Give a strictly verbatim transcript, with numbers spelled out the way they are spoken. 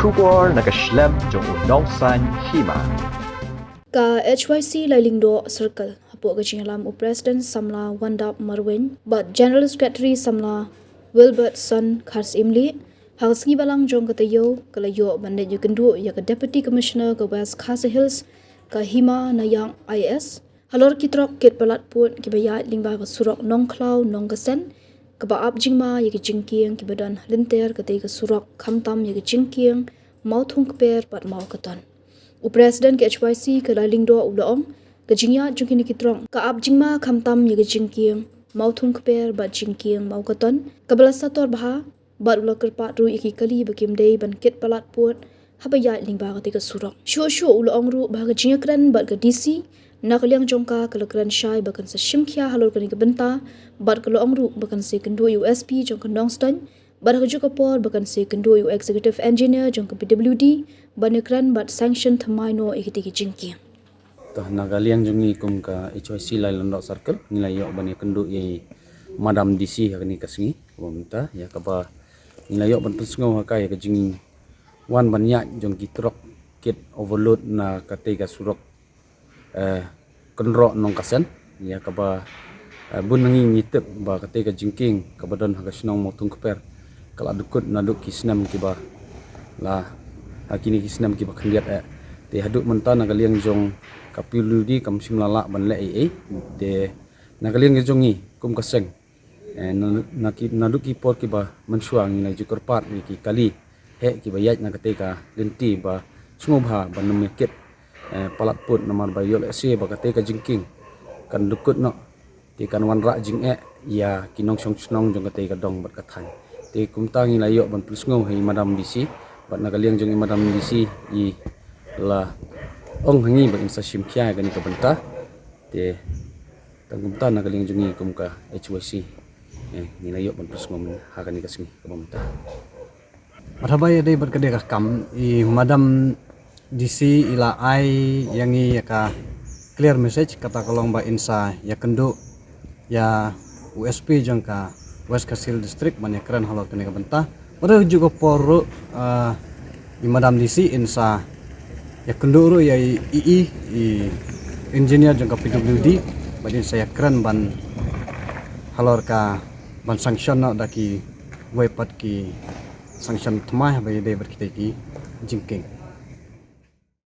Khubor na ka shlem jong u nongsaiñ hima. Ka H Y C Lailingdoh Circle, hapoh ka jingïalam u President Samla Wandap Marwein bad General Secretary Samla Wilbertson Kharsimlieh, ha ka sngi Balang jong ka taïew, ka la ïoh ban leit ïakynduh ïa ka Deputy Commissioner ka West Khasi Hills, ka Hima Nayak I A S, halor ki trok kit palat pud kiba ïaid lyngba ka surok Nongkhlaw Nongkasen, kaba ap jingma ïa ki jingkieng kiba don lynter katei ka surok, khamtam ïa ki jingkieng Mawthungkper bad Mawkaton. U President ka H Y C ka Lailingdoh u la ong, ka jingïaid jong kine ki trok ka ap jingma khamtam ïa ki jingkieng Mawthungkper bad jingkieng Mawkaton, kaba la sator bha, bad u la kyrpad ruh ïa ki kali ba kim dei ban kit palat pud haba ïaid lyngba katei ka surok. Shuh shuh u la ong ruh ba ha ka jingïakren bad ka D C, na ka liang jong ka, ka la kren shai ba kan sa shim khia halor kane ka bynta, bad ka la ong ruh ba kan sa ïakynduh ïa u S P jong ka Nongstoiñ, bad ha kajuh ka por ba kan sa ïakynduh ïa u Executive Engineer jong ka P W D ban ïakren bad sanction thymmai noh ïa kitei ki jingkieng. Tah, na ka liang jong ngi kum ka H Y C Lailingdoh Circle, ngi la ïoh ban ïakynduh ïa i Madam D C ha kane ka sngi, kaba mynta, ïa kaba ngi la ïoh ban pynsngew ha ka ïa ka jingwan ban ïaid jong ki trok kit overload na katei ka surok, eh, Kynroh Nongkasen, ïa kaba, eh, bun na ngi ngi tip ba katei ka jingkieng kaba don ha ka shnong Mawthungkper ka la dkut naduh ki snem kiba la, ha kine ki snem kiba khyndiat eh. Te haduh mynta na ka liang jong ka P W D kam shym la lah ban leh ei ei. Te na ka liang jong ngi kum ka seng, eh, na, na ki, naduh ki por kiba mynshuwa ngi la ju kyrpad ïa ki kali heh kiba ïaid na katei ka lynti ba sngewbha ban ym ïakit, eh, palat pud, namar ba ïoh lehse ba katei ka jingkieng kan dkut noh, te kan wanrah jingeh ïa ki nongshong shnong jong katei ka dong bad ka thaiñ. Te kumta ngi la ïoh ban pynsngew ha i Madam D C, bad na ka liang jong i Madam D C i la ong ha ngi ba in sa shim khia ïa kane ka bynta. Te tang kumta na ka liang jong ngi kum ka H Y C, eh, ngi la ïoh ban pynsngew ha kane ka sngi kaba mynta. Bad haba ïadei bad ka dei ka kam, i Madam D C i la ai ïa ngi ïa ka clear message, kata ka long ba in sa ïakynduh ïa u S P jong ka West Khasi Hills District ban ïakren halor kane ka bynta. Bad ha kajuh ka por ruh, ah, i Madam D C in sa ïakynduh ruh ïa i, i, i engineer jong ka P W D, bad in sa ïakren ban halor ka ban sanction noh da kiwei pat ki sanction thymmai haba ïadei bad kitei ki jingkieng.